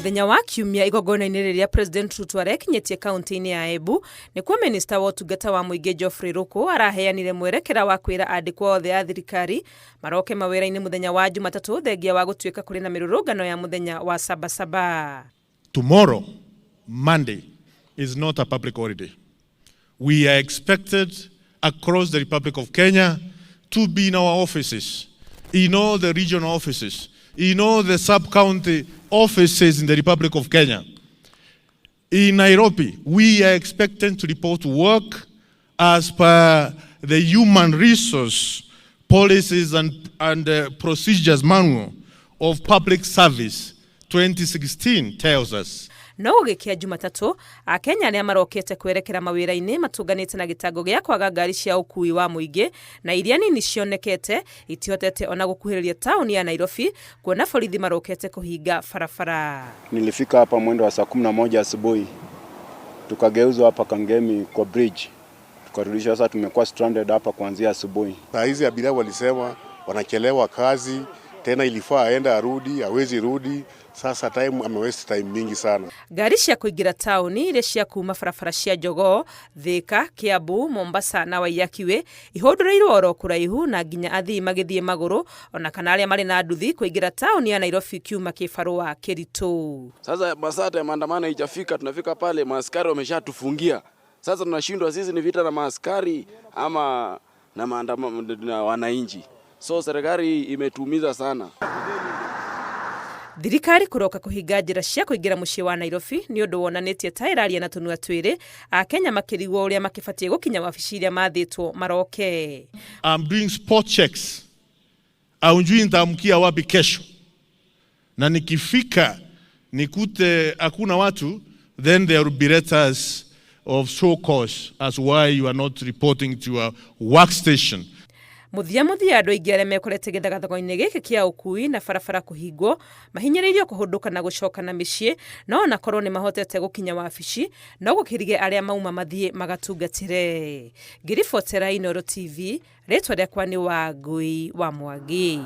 Mũthenya wa Kiumia igongona-inĩ rĩrĩa President Ruto arekinyĩtie kaunti-inĩ ya Embu, nĩkuo minista wa ũtungata wa mũingĩ Geoffrey Ruku araheanire mwerekera wa kwĩra andĩkwo othe a thirikari maroke mawĩra-inĩ mũthenya wa Jumatatũ thengia wa gũtuĩka kũrĩ na mĩrũrũngano ya mũthenya wa Sabasaba. Tomorrow, Monday, is not a public holiday. We are expected across the Republic of Kenya to be in our offices, in all the regional offices, in all the sub-county offices in the Republic of Kenya. In Nairobi, we are expected to report work as per the human resource policies and procedures manual of public service 2016 tells us. No gũgĩkĩa Jumatatũ, Akenya arĩa marokete kwerekera mawĩra-inĩ matũnganĩte na gĩtango gĩa kwaga ngari cia ũkuui wa mũingĩ na iria nini cionekete itihotete ona gũkuhĩrĩria taũni ya Nairobi kuona borithi marokete kũhinga barabara. Nilifika hapa mwendo wa saa 11 asubuhi, tukageuzwa hapa Kangemi kwa bridge, tukarudishwa. Sasa tumekuwa stranded hapa kuanzia asubuhi. Saa hizi abiria walisema wanachelewa kazi tena, ilifaa aende arudi, hawezi rudi. Sasa time amewaste time mingi sana. Ngari cia kũingĩra taũni iria cia kuma barabara cia Jogoo, Thika, Kiambu, Mombasa na Waiyaki Way ihũndũrĩirwo oro kũraihu na nginya athii magĩthiĩ magũrũ ona kana arĩa marĩ na nduthi kũingĩra taũni ya Nairobi kiuma kĩbarũa kĩritũ. Sasa masaa ya maandamano haijafika, tunafika pale maaskari wameshatufungia. Sasa tunashindwa sisi ni vita na maaskari ama na maandamano na wananchi. So serikali imetuumiza sana. Thirikari kũroka kũhinga njĩra cia kũingĩra mũciĩ wa Nairobi nĩ ũndũ wonanĩtie ta ĩraria na tũnua twĩrĩ, Akenya makĩrigwo ũrĩa makĩbatiĩ gũkinya wabici iria mathĩtwo maroke. I'm doing spot checks. Haujui nitaamkia wapi kesho, na nikifika nikute hakuna watu, then there will be letters of show cause as why you are not reporting to your workstation. Mũthia mũthia andũ aingĩ arĩa mekorete gĩthagathago-inĩ gĩkĩ kĩa ũkui na barabara kũhingwo mahinyĩrĩirio kũhũndũka na gũcoka na mĩciĩ, no ona korwo nĩ mahotete gũkinya wabici no gũkĩrige arĩa mauma mathiĩ magatungatĩre. Ngĩribotera Inooro TV, rĩtwa rĩakwa nĩ Wangui wa Mwangi.